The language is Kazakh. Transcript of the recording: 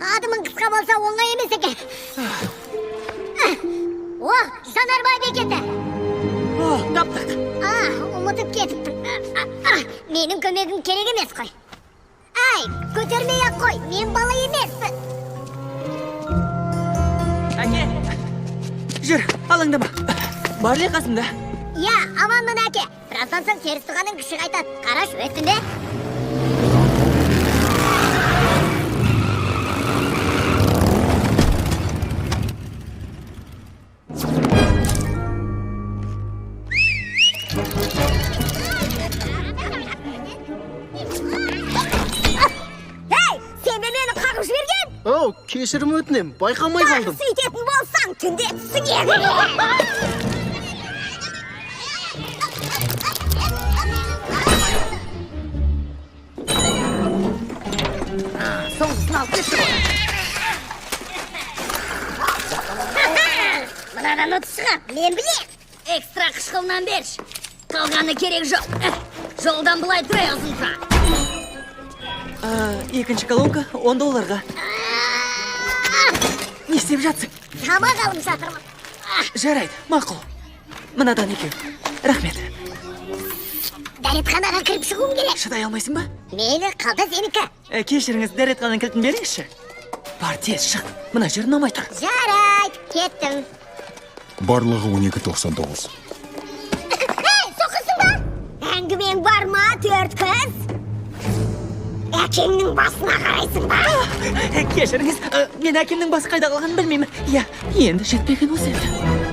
Адымың қысқа болса, оңай емес екен. О, жанармай бекеті. О, таптық. А, ұмытып кетіппін. Менің көмегім керек емес қой. Ай, көтермей ақ қой, мен бала емеспін. Әке, жүр, алаңдама. Барли қасымда. Иә, аманмын, әке. Біраздан соң теріс туғанның күші қайтады. Қараш, өстім бе? Ей, сен бе мені қағып жіберген? Оу, кешірім өтінем, байқамай қалдым. Сөйтетін болсаң, түнде түсіңе. Соңғысын алып кетті ғой. Мынадан ұтыс шығар, мен білем. Экстра қышқылынан берші. Қалғаны керек жоқ. Жолдан былай тұра, ұзын тұра. Екінші колонка 10 долларға. Не істеп жатсың? Тамақ алып жатырмын. Жарайды, мақұл. Мынадан екеу. Рахмет. Дәретханаға кіріп шығуым керек. Шыдай алмайсың ба? Мейлі, қалта сенікі. Кешіріңіз, дәретхананың кілтін беріңізші. Бар, тез шық. Мына жер ұнамай тұр. Жарайды, кеттім. Барлығы 12,99. Ей, соқырсың ба? Әңгімең бар ма, төрт көз? Әкеңнің басына қарайсың ба? Кешіріңіз, мен әкемнің басы қайда қалғанын білмеймін. Иә, енді жетпеген осы еді.